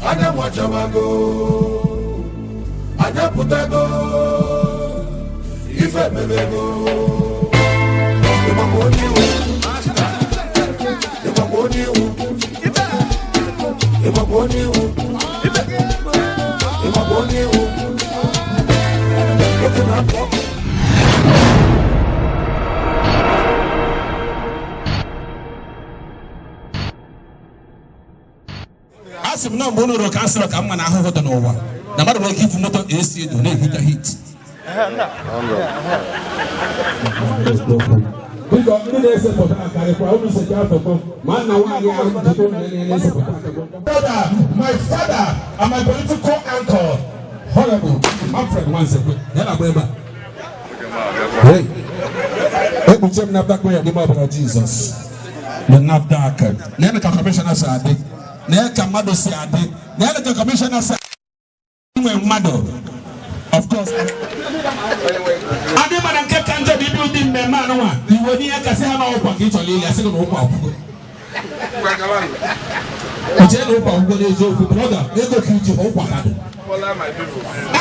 Anyanwụ achawago, anya pụtago, ife mebego. Ịgbakwa onye iwu, ịgbakwa onye iwu, ịgbakwa onye iwu, ịgbakwa onye iwu. Oge na-apụ ọkụ. A sị m na mgbe unu rụrụ ka asịrị ka mma na ahụhụ dị n'ụwa na mmadụ nwere ike ifu moto AC edo na-ehita hit. Biko, ndị na-ese foto akarịkwa unu secha foto ma nna nwaanyị ahụ jide unu na-ese foto akagbo. Brother, my father and my political anchor, Honorable Manfred Nwansekwe, ya na-agba ebe a. Hey, ekpuchi m NAFDAC ya n'ime ọbara Jizọs. The NAFDAC. Na-eme ka kọmishọna si adị, na ka mmadụ si adị, na ka kọmishọna si nwe mmadụ. Of course. Adị mana nke ka njọ bụ ibi ụdị mmemme anụnwa iwe n'ihe kasị ha na ụkwa ka ị chọrọ ili asị gị na ụkwa akwụkwọ. Echee na ụkwa akwụkwọ n'eziokwu, brother, ego ka iji ụkwa ka dị.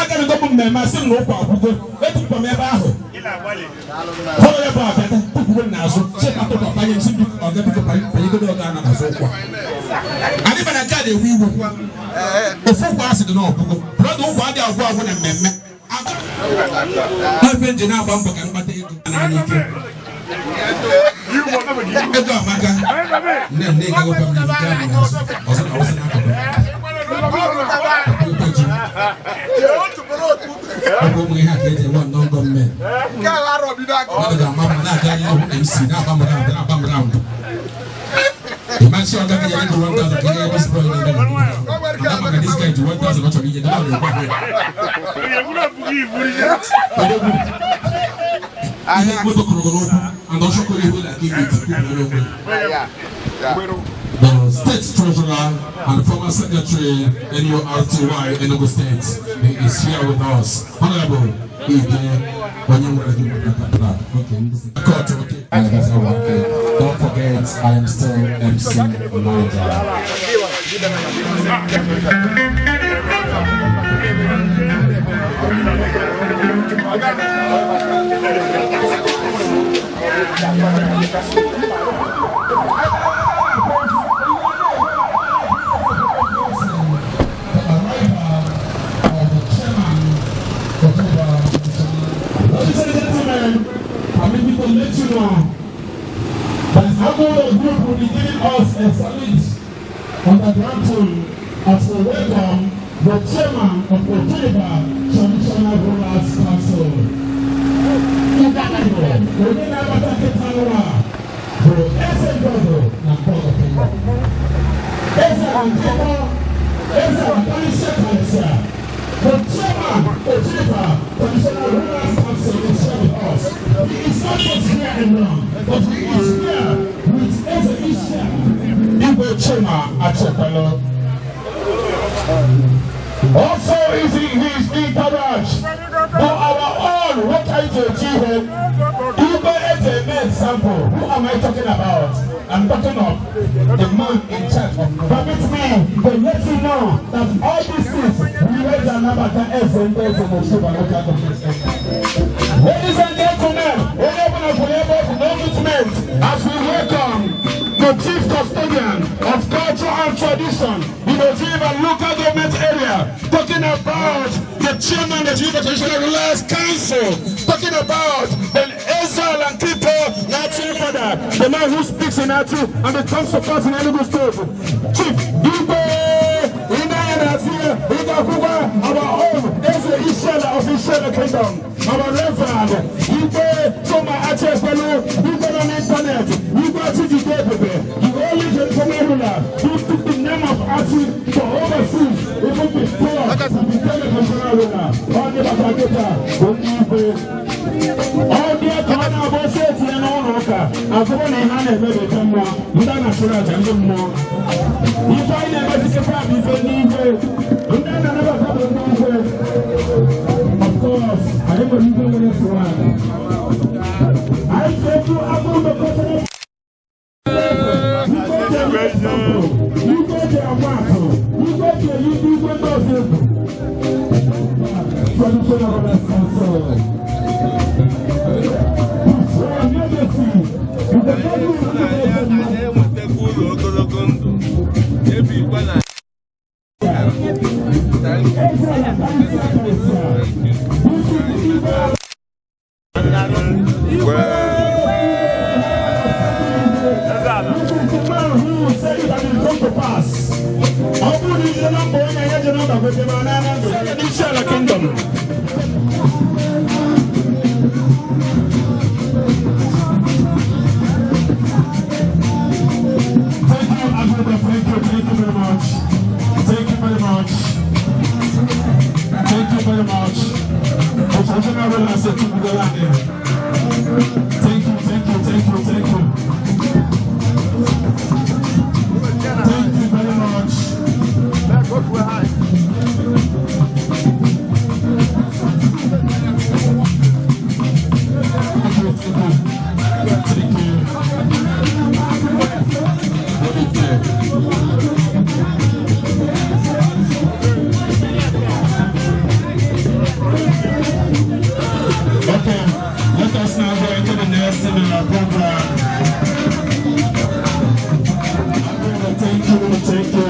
Agaghị m mmemme asị m na ụkwa akwụkwọ etupụ m ebe ahụ. Hụrụ ya bụ abịa tụpụrụ m n'azụ cheka tụkwa banye m si ọga biko banyegodo ọga na n'azụ ụkwa. Adị mana nke a na-ewe iwe. Ofu ụkwa asị dị n'ọgwụgwụ. Brother, ụkwa adịghị agwụ agwụ na mmemme. Efe nji na-agba mbọ ka mkpata ego n'anya ike. Ego amaka. Nne m na-ega ụkwa m n'ihu gaa n'azụ. Ọzọ na awụsa n'akụkụ. Ụkwa ji. Ọ bụ ụmụ ihe a ka eji enwe nnọọ gọọmenti. Mmadụ ga-ama mma na-aga n'ihu MC na-agba m round, na-agba m round. Ịmasị ọga gị ya ego 1000 ka ihe this boy na-eme na Ada maka this guy ji 1000 ọ chọrọ inye gị na ọ na-ekwe ya. Odogwu. Ihe moto kụrụ gị n'ụkwụ and ọ chọkọrọ ihu na gị nwere onwe. The state treasurer and former secretary, NURTY Enugu State, he is here with us. Honorable Ige Onyenwere. Okay, court, okay. Okay. Don't forget, I am still MC Elijah. The arrival of the chairman of Ladies and gentlemen, permit me to let you know that Agodo Group will be giving us a salute on the grand tune as we welcome the chairman of Oji River Traditional Rulers Council. Onye na-abata nkịta n'ụwa bụ Eze Ngodo na Ngodo Kingdom. Eze Nkịta, Eze Akarịsịa Karịsịa, the chairman of River Traditional Rulers Council is here with us. He is not just here alone, but he is here with Eze Isha Igwe Chima Achekwelo. Also is in his entourage, but our own Wokaije Igwe Eze example. Who am I talking about? I'm talking of the man in charge of. Permit me to let you know that all these things we raise anabata Eze ndị eze n'Oji River Local Government. Ladies and gentlemen, onye ọbụla kwụrụ ebe ọ bụ no movement as we welcome the chief custodian of culture and tradition in the Oji River Local Government Area, talking about the chairman of the Oji River Traditional Rulers Council, talking about the Ezra and Kito Nachi father, the man who speaks in Atu and the comes to pass in Enugu State, Chief Igwe Inaya Igakuba, our own Eze Ishela of Ishela Kingdom, our Reverend Igwe Choma Achefelu, Igwe on internet, Igwe Achijike Ebube, the only gentleman ruler who took the name of Achi to overseas even before he became a traditional ruler. Onye Bataketa, Onye Igwe. Ọ dị ka ọ na-abụ ose etinye n'ụlọ ụka azụrụ na ihe a na-emebete mmụọ ndị a na-achụrụ aja ndị mmụọ ife anyị na-emezikwa bụ ife ndị igwe ndị a na-anabata bụ ndị igwe. Of course, anyị nwere igwe nwere swag. Anyị ji ekwu agụụ cultural igwe ji example, igwe ji ama atụ, igwe ji eyi ndị Joseph Traditional Rulers Council. His Royal Majesty is the Anyị enwetakwa ụlọ ogologo ndụ ebikwa na. Thank you. Thank you. Igwe. Man who said it and it come to pass. Ọ bụrụ na ije na mba onye ya je na mba kwete ma na na ndụ. Isiala Kingdom. Thank you, Agoda. Thank you. Thank you very much. Thank you very much. Thank you very much. The traditional rulers of Tubugalani. Thank you, thank you, thank you, thank you. Thank you very much. Thank you, thank you. Thank you. Good evening. Okay, let us now go into the next in our program. Thank you, thank you,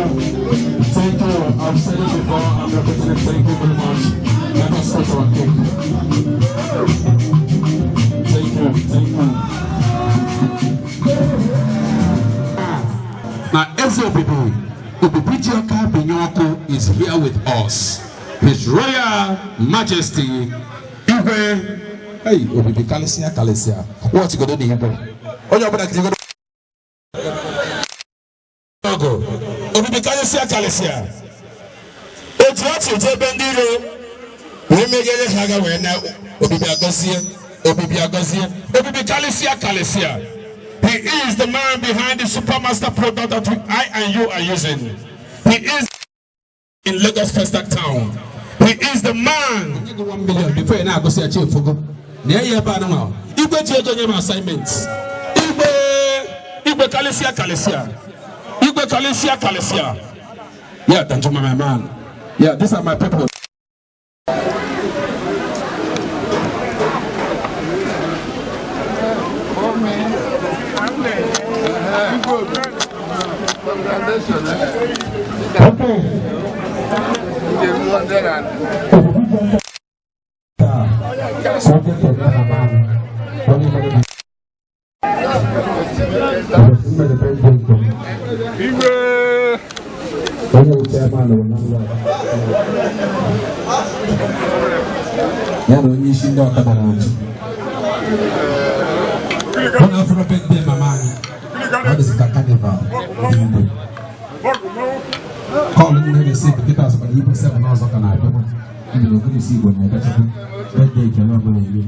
thank you. I've said it before, I'm repeating it. Thank you very much. Let us cut our cake. Thank you, thank you. Na Eze Obibi, Obibi Jioka Binyoko is here with us. His Royal Majesty, Igwe. Hey, Obibi kalịsịa kalịsịa. What you go do n'Igwe? Onye ọbụla kiri ọgụ. Obibi kalịsịa kalịsịa. Otu ọchị jebe ebe ndị iro wee meghere ha aga wee na Obibi agọzie. Obibi agọzie. Obibi kalịsịa kalịsịa. He is the man behind the Supermaster product that I and you are using. He is in Lagos Festac Town. He is the man. 1 million before ị na-agụsị ya chefugo. Na ya ebe a nwa. Igwe ji ego nye m assignment. Igwe, Igwe kalịsịa kalịsịa. Igwe kalịsịa kalịsịa. Yeah, Danjuma, my man. Yeah, these are my people. Congratulations. Okay. Nke 200 and Subject of man. Onye mere na ụbọchị mere birthday nke m. Igwe. Onye bụ chairman bụ landlord. Ya na onye isi ndị ọkada na-achị. Ọ na-afụrụ birthday mama anyị. Ọ dịzị ka carnival ndị Igbo. Call ndị na-esi nkịta asụkwara Igbo 7 ọzọ ka na-abịakwa. Ndị na isi Igbo na-abịachukwu birthday nke onye ọbụla eri.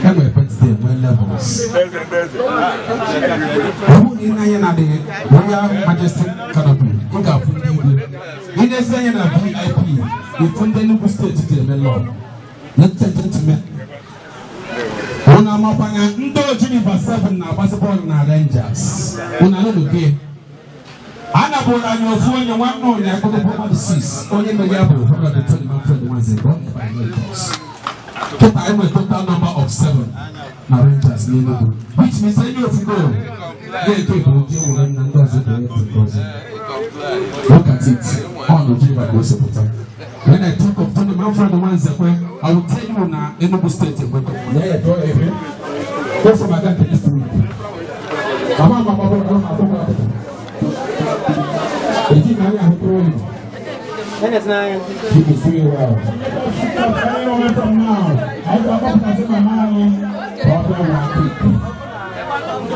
Enwere birthday nwee levels. Ọ bụrụ na ị na-anya na the Royal Majesty Canopy, ị ga-afụ ndị igwe. Ị na-esi anya na VIP, ịfụ ndị Enugu Steeti ji eme law. Ladies and gentlemen, unu amakwanya ndị Oji River 7 na-agbasi bọọlụ na Rangers. Unu anụnụ gị? A nabụrụ anyị ofu onye nwanne ụnyaahụ akpọtụkwu mmadụ 6. Onye mere ya bụ Honorable Tony Manfred Nwanze, ọ nọ Lagos. Kịta anyị nwere total number of 7 na Rangers n'Enugu, which means onye ofu goal ga-eke bụ oge nwere na ndị ọzọ ga nke ọzọ. Look at it. Ọ na Oji River ka o si pụta. When I talk of Tony Manfred Nwanzekwe, I will tell you na Enugu State ekwekọ. Ya ya tụọ ebe. Go for my guy next week. Mama mama mama mama mama. Eji na anya ahụtụrụ ụlọ. He is doing well. Any moment from now, I will akpọpụtasị mama anyị Ka ọ bịa nwa cake.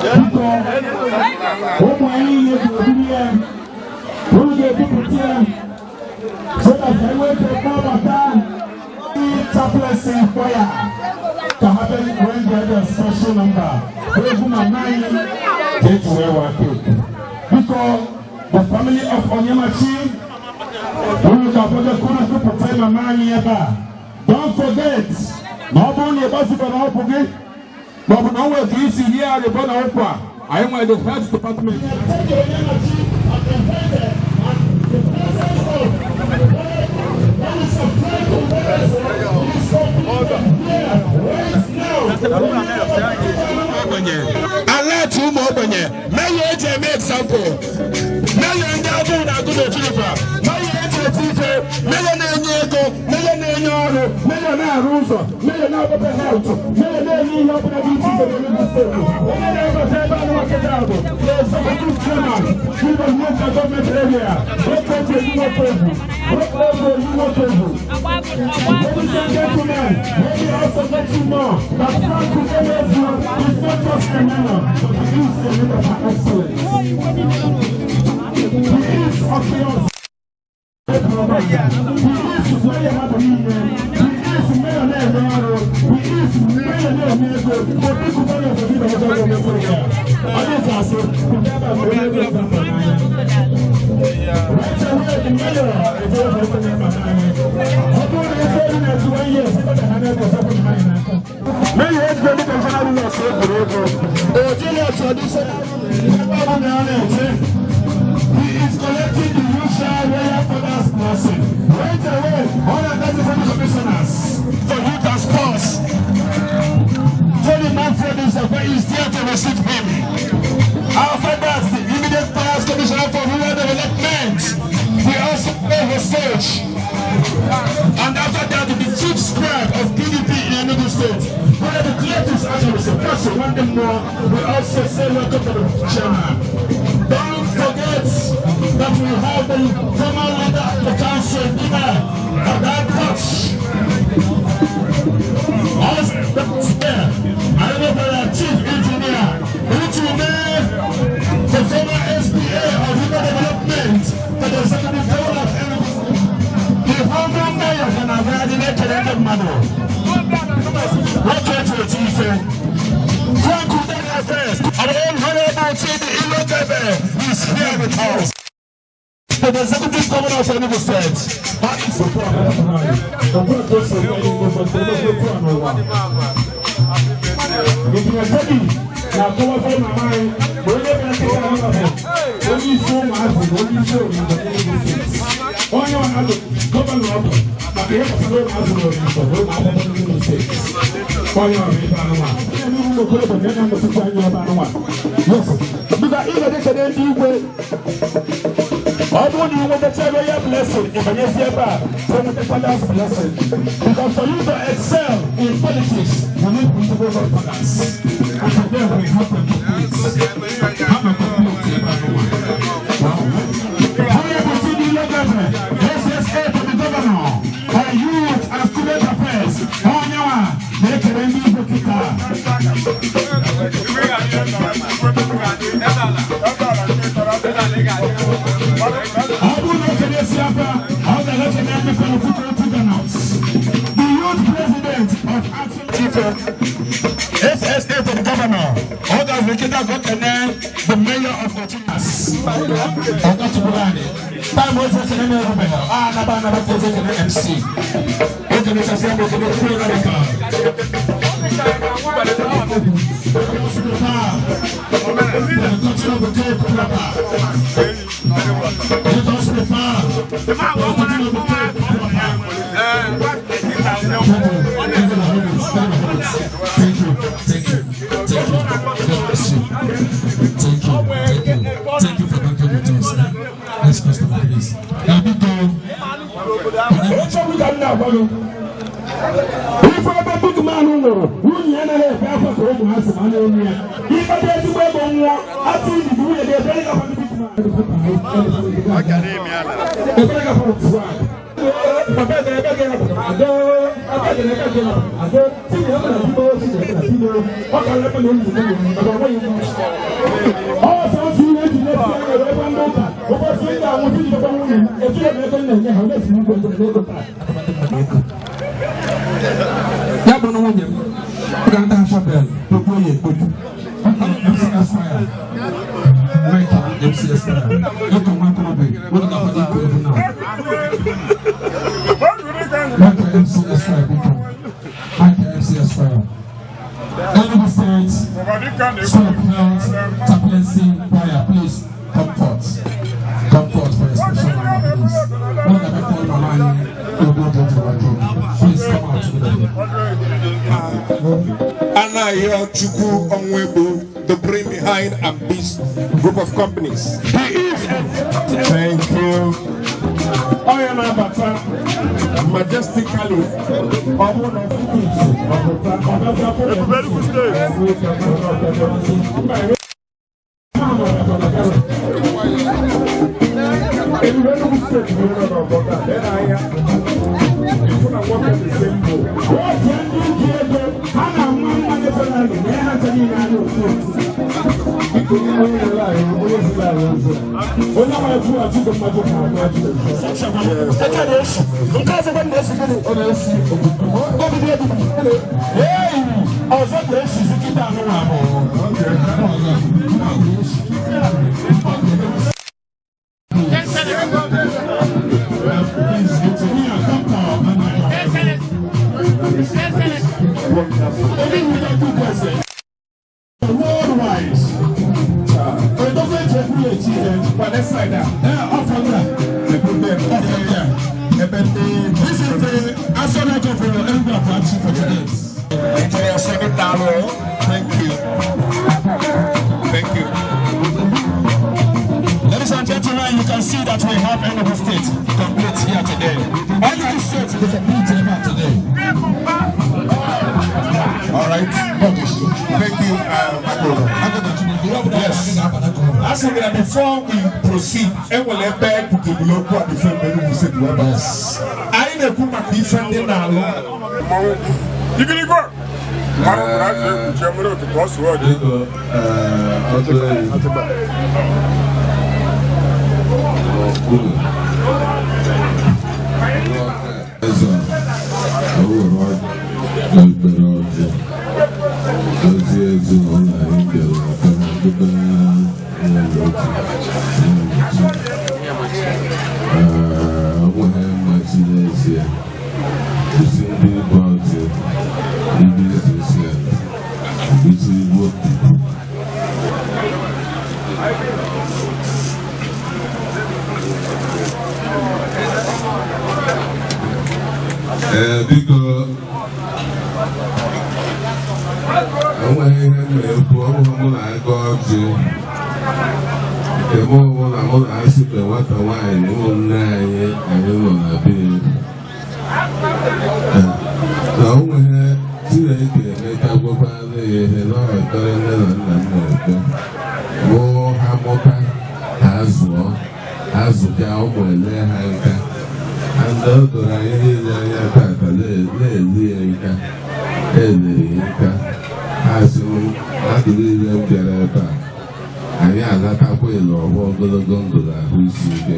Biko, ụmụ anyị niile ga-eburu ya, unu ga-ebupụta ya, so that anyị nwee ike kpọbata ndị chaplaincy choir ka ha bịa wee their special number. Egwu mama anyị ga-eji wee wa cake. Biko, the family of Onyemachi, unu ga-akwado ka unu kwupụta mama anyị ebe a. Don't forget, na ọ bụrụ na ị gbazibara ọgwụ gị Maọbụ na o nwere ka isi rie arịbọ na ụkwa, anyị nwere the health department. Take Onyemachi and invited and the presence of Example. Mayor ndị agụụ na-agụ n'Oji River, mayor eji eti ife, mayor na-enye ego, mayor na-enye ọrụ, mayor na-arụ ụzọ, mayor na-agbape health, mayor na-enye ihe ọbụla dị iche iche n'Enugu Steeti. Onye na-ebata ebe a nwa kịta bụ the executive chairman, Rivers Local Government Area, Okoji Enugu, Okoji Enugu. Ladies and gentlemen, let me also let you know that Frank Udemezu is not just a mayor, but he is a leader par excellence. He is Okios. He is mayor mmadụ niile. He is mayor na-enye ọrụ. He is mayor na-enye ego. Obi Cubana of Obi Local Government Area. Ọ dị ka asị, ebe a bụ onye ego example n'anya. Right away, the mayor is also opening mba n'anya. Ọ bụrụ na ife elu na-eti 1 year, site na ha na-ego ọsọ mmanya n'aka. Mayor ejide ndị traditional rulers egwuregwu. Ojili traditional ebe ọ bụla ọ na-eche. He is collecting the usual royal father's blessing. Right away, all the 37 commissioners for youth and sports. Tony Manfred is there to receive him. After that, the immediate past commissioner for rural development will also pay hostage. And after that, the chief scribe of PDP in Enugu State, where the Cletus actually person, one day more, will also say welcome to the chairman. Don't forget that we have the former leader of the council, Dina Kadan Touch. Also there, I know the chief engineer, which will be the former SPA of Human Development for the executive governor of Enugu State. The former mayor ka na-abịa dị na-ekele ndị mmadụ. Nwoke eji eti ife. Frank Udega first, our own Honorable Chidi Ilogebe is here with us. The executive governor of Enugu State. Ìgbìyànjú na-akọwata mama anyị bụ onye bịara kịta ahụ bụ onye isi ụmụazị na onye isi obodo Enugu Steeti. Onye ọ na-alụ governor ọ bụ maka ihe gbasara ụmụazị na obodo na ụmụ akwụkwọ n'Enugu Steeti. Onye ọrụ ebe anụnwa. Onye n'ihu okorobịa na na-anọchite anya ebe anụnwa. Yes. Biko ị ga-ekele ndị igwe. Ọ bụrụ na ị nwetacha royal blessing, ị banyezi ebe a to nweta father's blessing. Because for you to excel in politics, you need principles of fathers. And today we have them complete. Have a complete ebe anụnwa. Honorable Chidi Ilogebe, SSA to the governor for youth and student affairs. Onye nwa na-ekele ndị igwe kịta. Ọ bụrụ na okene si aka, ọ ga-ekene ndị political governors. The youth president of Action Chief SSA to the governor, ọ ga-ekene ka okene the mayor of Ochinas. Ọga Tukulani. Time otu ekene na-erubeghị. A anaba anaba ka otu ekene MC. Okene chasị ebe okene kwuo radical. The touching of the cake proper. Let us prepare. The touching of the cake proper. Thank you, thank you, thank you. God bless you. Thank you, thank you. Thank you for banking with us. Next customer, please. Now, big go. Ife ebe big man nwụrụ, nwunye ya anaghị efe akwa ka ụmụ ha si ma na-enye ya. Ịkpata ezigbo ego nwụọ, atụ izizi nwunye gị ebere gakwa ndị big man. Ebere gakwa swag. Papa ebe ebe gị napụtara ado, ebe gị ebe gị napụtara ado, tinye ebe na bibo, tinye ebe na bibo, ọ ka nlepe na enyi nwunye maka ọ nweghị nwa. Ọ sọ otu ihe eji na-esi anya wee gwa ndị ụka, ụbọchị ị ga-anwụ tinye nwunye m, ejiri m ego m na-enye ha, onye si n'igwe ego na ego taa. Ya bụ na nwunye m ọ ga-ata shovel tupu ya ekpoju. MC Esquire, Mike MC Esquire, ịkọ nwa okorobịa ụlọ ga-akwado ikwu egwu na Mike MC Esquire, biko Mike MC Esquire. Enugu State School of Health Chaplaincy Choir, please come forth. Come forth for a special hour, please. Ụlọ ga-abịa mama anyị egwu oge oge. Please come out immediately. Anayo Chukwu Onwegbu, the brain behind Ambis Group of Companies. He is a Thank you. Onye na-abata majestically, ọ bụrụ na ọpụta ọbịa. Ebube Enugu Steeti. Ebube Enugu Steeti bụ onye nọ n'ọgbọ taa. Lee n'anya, ịfụ na nwoke dị simple. Otu ndị ji ego ha na-ama mma nationally na ha ncha niile anya otu otu. Biko, onye na-ele anyị, onye ziri anyị ozi a. Onye nwere kwuo achụgo mmadụ ka abụọ achụgo. Nke na-esi. Nke ọzọkwa na-esi gịnị? Ọ na-esi obodo. Obido ebibi. Ee, ọzọ na-esizi kịta anụnwa abụọ. Please, it's me, Doctor. Worldwide. It doesn't take me a cheat. But let's slide down. Off from there. Ebube Off from there. ebe ndị This is the astronaut of Enugu Apache for today. Engineer Semi Dalo. Thank you. Thank you. Ladies and gentlemen, you can see that we have Enugu State complete here today. Enugu State is complete here today. All right. Thank you, my brother. Yes. Asị m na before we proceed, enwere ebe ekwutebulu okwu a before mgbe Enugu Steeti wee bata. Anyị na-ekwu maka ife ndị na-alụ. Mmanwụ igirigwe, mmanwụ bụrụ afọ ekpuchi mmiri ụtụtụ ọ sụọ dị. Biko, ọtụ eyi n'okpuru eze owere ekpere ọjị dozie ezinụlọ anyị bịara aka debe n'otu onweghị mmachi n'ezie isi ndị bụ ọjị ndị isi ala isi igbo. Ee, biko, enweghị ihe m na-ekwu. Ọ bụghị mụ na-aga ọjị nke mụ bụ na mụ na-asịbe nwata nwaanyị ụmụnne anyị anyị nọ na be ya na o nwere Chineke emechagwokwala ya ihe na ọ ekpere nne na nna m na-ekpe bụ ha mụta, ha zụọ, ha zụcha ụmụ, ele ha nka. And o doro anyị niile anya tata na-eli ya nka, eliri ya nka. Ha sị m mmadụ niile m bịara ebe a, anyị anatakwa ịlụ ọgbọ ogologo ndụ na ahụ isi ike.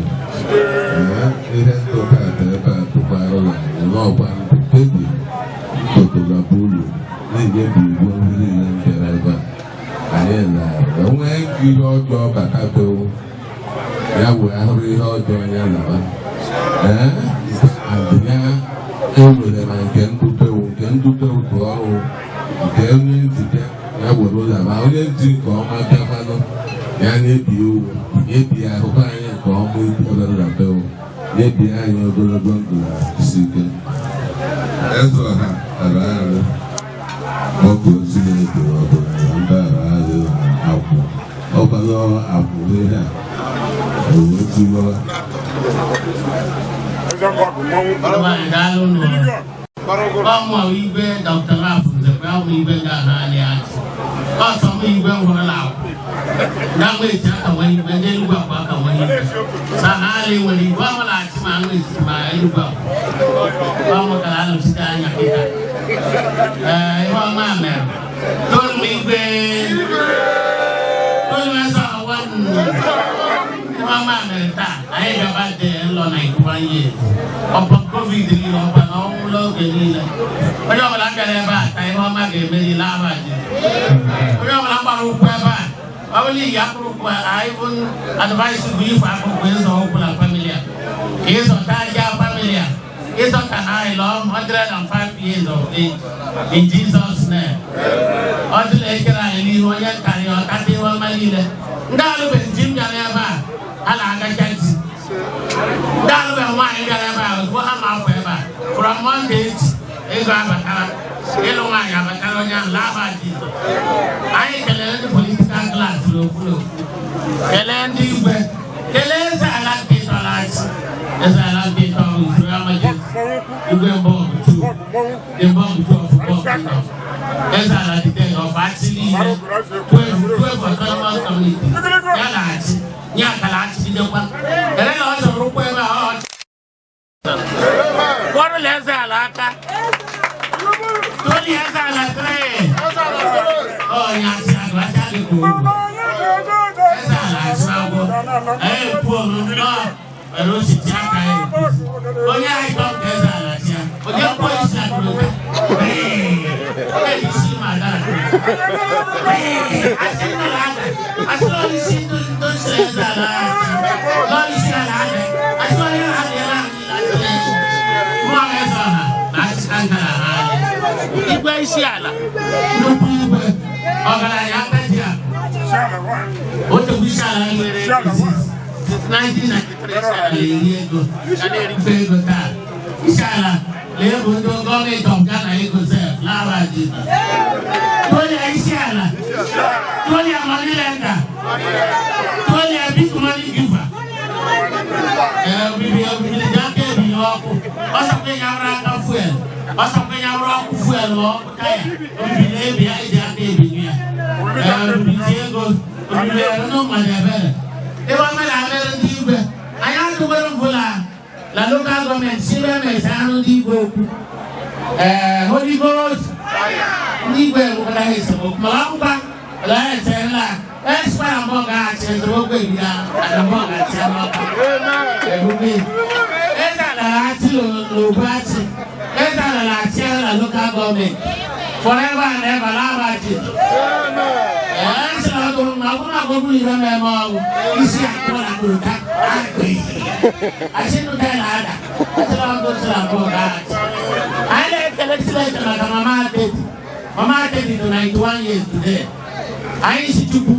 Ee, ihe ndụ tata ebe a tụkwara na anyị n'ọkwa ndụ kpebi ndụ uru na-enyebi igbo ndị niile m bịara ebe a. Anyị lara enwee ihe ọjọọ batabewo ya wee ahụrụ ihe ọjọọ ya lawa. Ee, adịnya enwere na nke ndubewu, nke ndubewu bụ ọrụ nke onye njide ya were laba, onye ji nke ọma bịakwanụ ya na-ebi ewu ebi ahụkwa anyị nke ọma ibere bewu nyebi anyị ogologo ndụ na isi ike. Eze ọha ara arụ ọkụ Chineke ọbụla na ndị ara arụ akwụ ọkwanụ akwụ ihe a ewetiwa. Eze ọgụ mmanwụ. Nwaanyị, daalụ nụ. Ọmụ igwe Dr. Ralph Nzekwe, ọmụ igwe ga-ahụ achị ọsọ m igwe m hụrụ akwụ na mgbe echi aka nwere igwe ndị Enugwu akwa aka nwere igwe sa ha alị nwere igwe ọ bụla achị ma anụ etiti ma Enugwu akwa ọ mụtara alụsite anya kịta. Ee, ihe ọma mere tolu m igwe, tolu m eze ọwa. Ihe ọma mere taa, anyị gaba dị nlọ 91 years ọkwa COVID niile, ọkwa na ọnwụ n'oge niile. Onye ọbụla bịara ebe a taa, ihe ọma ga-emeri n'aba Jizọs. Onye ọbụla gbara ụkwụ ebe a, ọ bụla iyi akpụrụ ụkwụ, I even advise bụ ife akpụrụ ịzọ ụkwụ na family a ka ịzọta aja family a, ịzọta ha ịlọ 105 years of age in Jesus' name. Ọ dịla ekere anyị n'ihu onye nkarị ọkata ihe ọma niile. Ndị alụbeghị di m bịara ebe a, ha na-agacha di. Ndị alụbeghị nwaanyị bịara ebe a, ozugbo ha ma afọ ebe a from Monday echi, ego abatara, ịlụ nwaanyị abatara onye ahụ laba Jizọs. Anyị kelere ndị political class n'okwu n'okwu. Kelee ndị igwe, kelee eze ala nke tọrọ achị. Eze ala nke tọrọ His Royal Majesty Igwe Mbọgụ two, the Mbọgụ two of Mbọgụ Kingdom. Eze ala the ten of achị niile, 12 autonomous community ya na-achị nye akara achịgidekwa. Ele na ọ zọrọ ụkwụ ebe a ọ kụọrụla eze ala aka. Tony eze ala three. Ọ ya achị agụ achị agụ ka ogwu. Eze ala achị agwọ. Anyị ekwu nọ were osisi aka ya ekwuzi. Onye anyị tọ ka eze ala chịa. Onye kwuo isi akụrụta. Onye isi ma dara. Asị nọ na ada. Asị nọ isi ndị isi eze ala achị. Nọ isi ala ada. Asị onye ha dị ala achị. Mụ eze ọha na achị aka na ha anyị. Igwe isi ala. Nnukwu igwe. Ọgaranya aka ji akụ. Otu isi ala nwere since 1993 isi ala na-eri ego, ga na-erikwa ego taa. Isi ala na-ebu ndị gọọmenti of Ghana ego sef n'aba Jizọs. Tolia isi ala, tolia money lender, tolia big money giver. Ee, obibi obibi ji aka ebili ọkụ. Ọ sọkwa ya aka fuel. Ọ sọkwa ya ọkụ fuel ma ọkụ taya. Obibi na-ebi ya iji aka ebili ya. Ee, obibi ji ego. Obibi ere n'ụmụada ebere. Ebe ọma na-amere ndị igwe. Anyị atụgoro mbụ na local government si ebe emesi anụ ndị igwe okwu. Ee, Holy Ghost. Ndị igwe enwekwara ha esemokwu. Ma akwụkwọ la ese la esikwa na mbọ ga-achị esemokwu ebi ya na mbọ ga-achị n'ọkụ. Ebube. Eze ala na-achị n'obu achị. Eze ala na-achị na local government. Forever and ever n'aba Jizọs. Ee, sị na ọ dụrụ na ọ bụrụ na ọ bụrụ ihe na-eme ọgwụ isi akpụ na kpụrụta akpụ achị nụta na-ada achị na ọdụ sị na mbọ ga-achị. Anyị na-ekele Chineke maka Mama Adedi. Mama Adedi nọ 91 years today. Anyị si Chukwu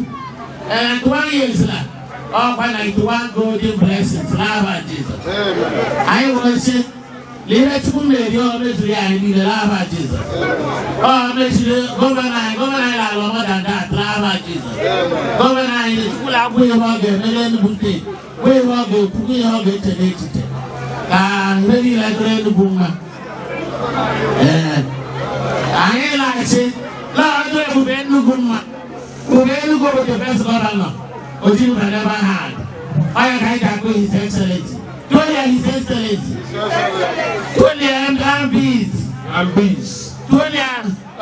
91 years na ọkwa 91 golden blessings n'aba Jizọs. Anyị wee sị na ihe Chukwu na-eri ọ mezuru ya anyị niile n'aba Jizọs. Ọ mezuru governor anyị, governor anyị na-alụ more than that n'aba Jizọs. Governor anyị, Chukwu na-agwụ ihe ọ ga-eme n'Enugu Steeti, gwa ihe ọ ga-ekwu, gwa ihe ọ ga-eche n'echiche ka ihe niile dịrị Enugu mma. Ee, anyị na-achị lọọdụ ebube Enugu mma. Ebube Enugu bụ the best governor Oji River never had. Onye ka anyị ga-akpọ His Excellency. Tolia His Excellency. Tolia Ambis. Ambis. Tolia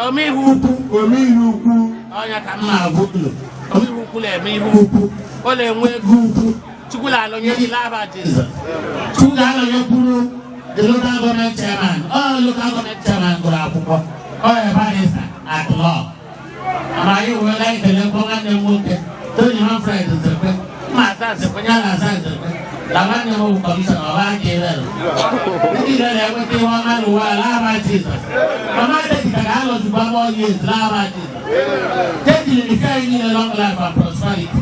Omeihu Ukwu. Omeihu Ukwu. Onye ka m na-agwa ụlọ. Omeihu Ukwu na-eme ihe ukwu. Ọ na-enwe ego ukwu. Chukwu na-alụnye gị n'aba Jizọs. Chukwu ga-alụnyekwuru the local government chairman. Ọ local government chairman gụrụ akwụkwọ. Ọ ya barrister at law. Ma anyị wee ekele nwanne m nwoke Tony Humphrey Nzekwe. Mma asa Nzekwe ya na asa Nzekwe. Na nwanne m bụ commissioner ọba aka ere. Ndị niile na-enweta ihe ọma n'ụwa n'aba Jizọs. Mama Teddy ka ga-anọzikwa more years n'aba Jizọs. Teddy na-efe anyị niile long life and prosperity.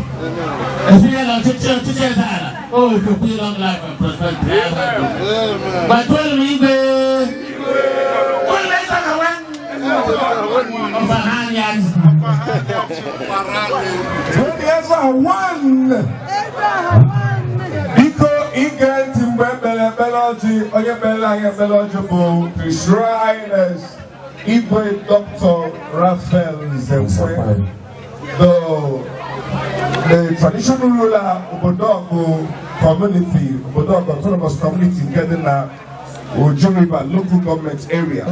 Ezinụlọ ọchịchị eze ala o wefekwu long life and prosperity n'aba Jizọs. Gbatuolu igwe. Ụlọ eze na nwa. Ọba ha anya. Tony Eze one. Biko ige ntị mgbe ekpere ekpere ọjị. Onye kpere anyị ekpere ọjị bụ His Royal Highness Igwe Dr. Raphael Nzekwe, the traditional ruler Obodogu community, Obodogu Autonomous Community nke dị na Oji River Local Government Area.